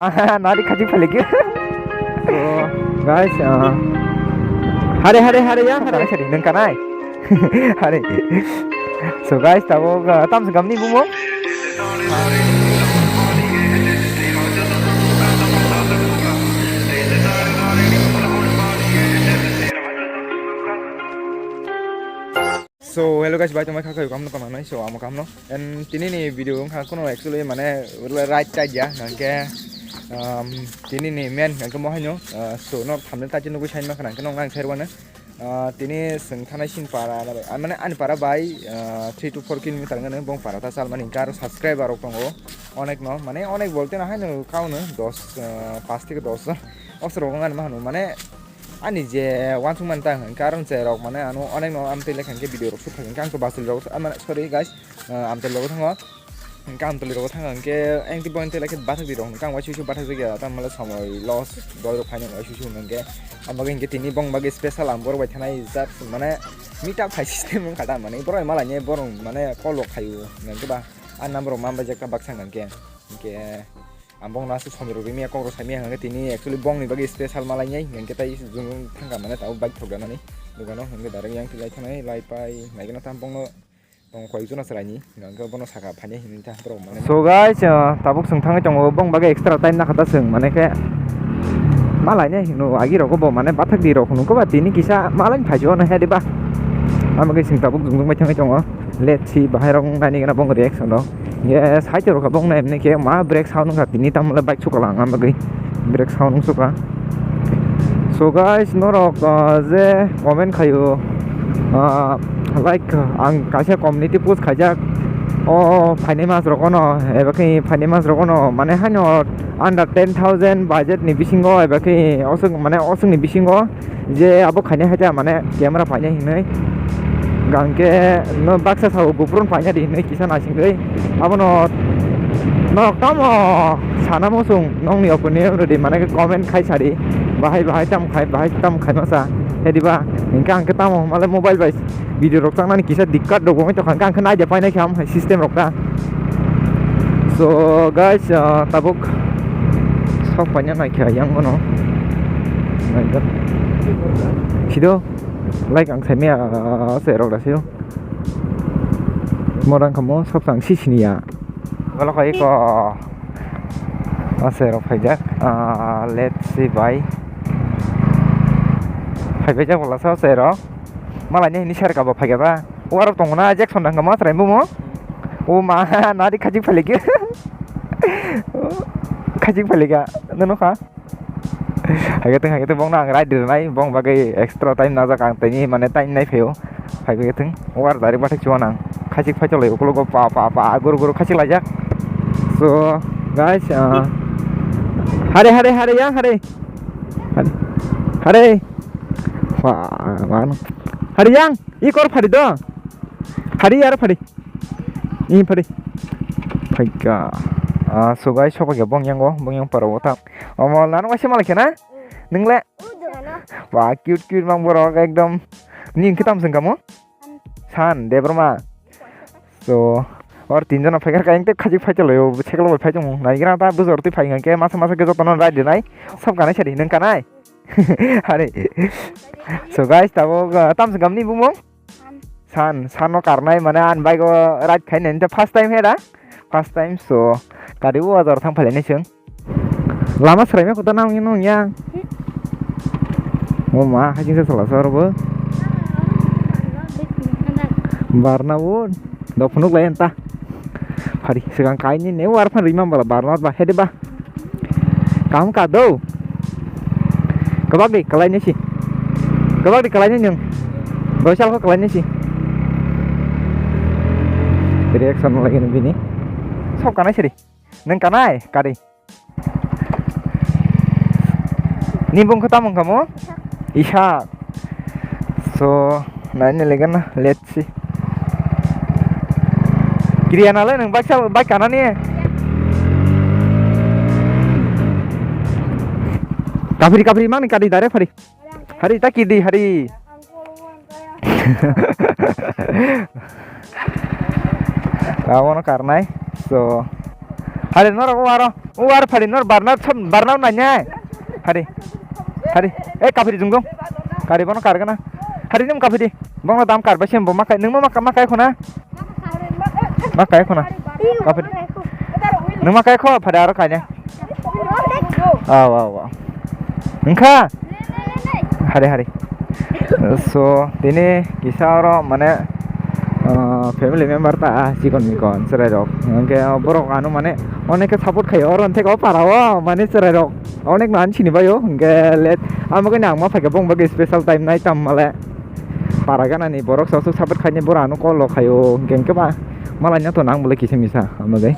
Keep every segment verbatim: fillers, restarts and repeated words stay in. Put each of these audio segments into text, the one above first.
Aha, nari khachi phalik. So, guys, uh, hare, hare, hare, ya, hare, hare, nang kanai. Hare. So, guys, tabo, uh, tam se gamni bumo. So, hello guys, bai tongmai kha khayo kamno tongna nai, so amo kamno. And tini ni video wngkha kono actually mane ride tide ya, hwnkhe, um, tini ni main hwnkhe mo haino, uh, so no thumbnail tide nugui sai mankha hwnkhe nong nang serwano. Uh, tini swng thanai sin para, ah, mane ani para bai, uh, three to four kilometer ngano bong para ta sal mani hwnkhe aro subscriber rok tongo onek no, mane onek bolte na haino kaono dos, uh, pas theke dos jon osrok wngani mahano mane. Ani je uansukmani ta hwnkhe aro je rok mane ano onek no amtwi lekha hwnkhe video rok shoot kha hwnkhe ang to basuli rok, ah, mane sorry guys, ah, amtwi logo thango. Hwnkhe amtwi logo thango hwnkhe engti bo engti lekha bathak di rok hwnkhe ang uaisuisu bathak jakya tamle somoi loss doi rok phaino uaisuisu hwnkhe. Ang bagwi hwnkhe tini bong bagwi special ang borok bai thanai jat mane meet up khai system wngkha ta mane borok malainai borok mane call rok khaio hwnkhe ba a number rok ma bai jakha baksa hwnkhe. Hwnkhe. Ang bongno aswk somoi rok rimya kok rok saimya hwnkhe tini actually bongni bagwi special malainai hwnkhe tai jung jung thangkha mane tabuk bike thok ganani dogano hwnkhe direct yang tilai thanai lai pai naigwna tam bongno tong koi jona chwraini hwnkhe bono saka phainai hinwi ta borok mane. So guys, uh, tabuk chwng thangwi tongo bong bagwi extra time nakha ta chwng mane khe malainai hino agi rogo bo mane bathak di rok hwnwi koba tini kisa malaini phaijo no he diba. Amo khe chwng tabuk jung jung bai thangwi tongo. Let's see, bahai rok wng nai nini gana bong reaction rok. Ye, side rok bong nai, emni khe ma brake sound wngkha, tini tamo le bike suka lang, ang bagwi brake sound wng suka. So guys, norok, ah, je comment khaio, ah, like, ang kaisa community post khaijak, o phainai mas rok ono, eba khe phainai mas rok ono, mane haino under ten thousand budget ni bisingo, eba khe oswk, mane oswk ni bisingo, je abo khainai hai ta mane camera painai hinwi. Hwnkhe no baksa sao GoPro no paina di hinwi kisa naisingwi. Abono norok tamo sana muchung nongni opinion rwdi mane comment khai sadi. Bahai bahai tam khai bahai tam khai masa. Hediba hwnkhe ang khe tamo male mobile bai video rok chaknani kisa dikkat rok wngwi tongkha hwnkhe ang khe naida painai khe am hai system rok ta. So guys, ah, tabuk sok paina naikha yang bono. Naikha. Sido like ang saimaya, ah, se rok da sido. Morang kamo sok tang si siniya. Wala koi ko. Ase rok phaijak. Ah, let's see bai. Phaibai jak wala sa se rok. Malai ni hini ser ka bo phaiga ba. Warok tong na Jackson dang ma trai bumo. O ma nari khajik phalik. Khajik phalik ga. Nono kha. Haigateng haigateng bongno ang ride rinai bong bagwi extra time najak ang tini mane time nai phaio. Haigateng war dari bathik chuan ang khajik phai cholai ukulok pa pa pa guru guru khajik laijak. So guys, uh, hare hare hare yang hare. Hare. Wah, man. Hare yang, i kor phari do. Phari yar phari. I phari. Phaika. Ah, so guys, sopak ya bong yango, bong yang para wata. Omo, nang waisa malai khena? Nang le? Wah, cute cute mang borok ekdom. Ni kitam sing kamu? San, Debra ma. So, or tinjon phai kha, kaiyang tei khajik phai tonglaio, seklo bai phai tongmung. Naigra ta bujor twi phai hwnkhe masa masa khe jotono ride rinai. Sab kanai sari nang kanai. Hari. So guys, tabuk, uh, tam se gamni bumung? San, san no karnai mane an bike o ride khai nai first time he da? First time, so kari o ajor thang phai nai chwng. Lama sraima kota nang nung yang. O ma, hajing sa sala sor bo. Barna bo, do phunuk lai anta. Hari, segang kaini ne war phan rima bala barna ba hede ba. Kam ka do. Kabak di kalai nesi. Kabak di kalai ni nyung. Doi sal ko kalai nesi. Reaction lagi ni bini. Sok kanai seri. Neng kanai kari. Ni bung kota mung kamu? Isa. So, nai ni legan na. Let's see. Kiriya nalai nang bike sa, bike kana ni? Kapri kapri mang ni kadi dare phari. Hari ta kidi hari. Abono karnai. So Hari norok o aro, o aro phari nor barna, barna nainai. Hari, hari, eh, kaphiri jungdung. Kari bono kargana. Hari nim kaphiri. Bongno dam karba sembo makai, nungma makai khona. Makai khona. Kaphiri. Nungma kai kho phari aro kainai. Aw, aw, aw. Wngkha? Hari, hari. So, tini kisa oro mane, ah, family member ta, ah, chikon mikon, chwrai rok. Hwnkhe borok ano mane onek khe support khaio oro, hwnkhe o para o mane chwrai rok onek no ani sini baio, hwnkhe let. Amo khe ang ma phaikhe bong bagwi special time nai tam male. Para gana ni borok sok sok support khaini borok ano call rok khaio, hwnkhe hwnkhe ba malai no to nang bole kisa misa amo gai.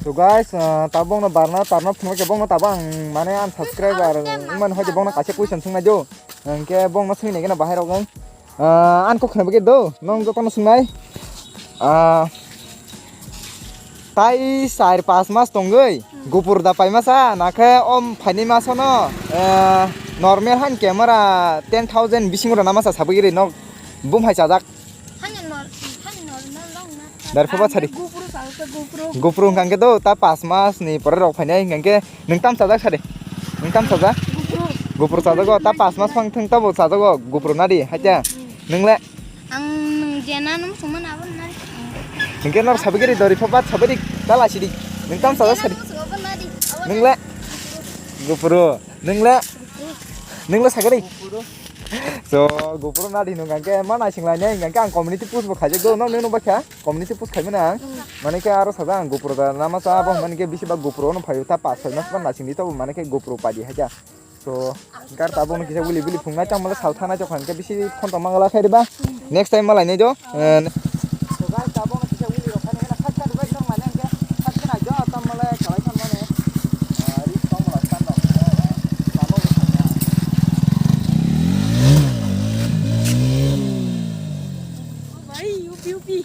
So guys, ah, tabok no barna tarna phunukhe bokno tabang mane ang subscriber wngmani hoide bokno kaisa question swngnai do. Hwnkhe bokno swngwi naikhe na bahai rok wng. Ah, ang kok khna bagwi do, nong jotono swngnai. Ah, tai char pas mas tongwi gupur da pai masa, nakhe o phaini masono, eh, normal han camera ten thousand bisingo rwna masa sabwi ri nok bumhai chajak. Hani nor-, hani nor-, nor-, nor-, nor-, Dari phoba sari. GoPro sa, sa GoPro. GoPro hwnkha khe do, ta pas mas ni pore rok phainai hwnkha khe nwng tam chajak sari. Nwng tam chajak? GoPro. GoPro chajago, ta pas mas phang thwng tabo chajago, GoPro nadi, hacha. Hmm. Nwng le? Ang nwng jena nung sungma nabo nari. Hwnkhe nor sabai giri dori phoba sabai dik, ta lasi dik. Nwng tam chajak sari. Jena nung sungma nadi. Nwng le? GoPro. Nwng le? Nwng le sagari? So, GoPro nadi nung hwnkhe ma naising lainai hwnkhe ang community post bo khaijak do, nokni nung bakha community post khaimani ang. Hmm. Mane khe aro sajak ang GoPro da nama cha bo hwnmani khe bisi ba GoPro no phaio ta pas soi mas ba naising di tobo mane khe GoPro padi haikha. So, gar tabuk no kisa wili bili phungnai tang mala sal thanai tong khe bisi phone tong mangala khe riba. Hmm. Next time malai nai do. Eh, so guys, tabuk no kisa wili rok phani hena khak khak bai tong mane hwnkhe khak khna jo tam mala kalai tong mane. Ah, ri tong mala stand up. Tabuk no khak khna. Bhai, yupi, yupi.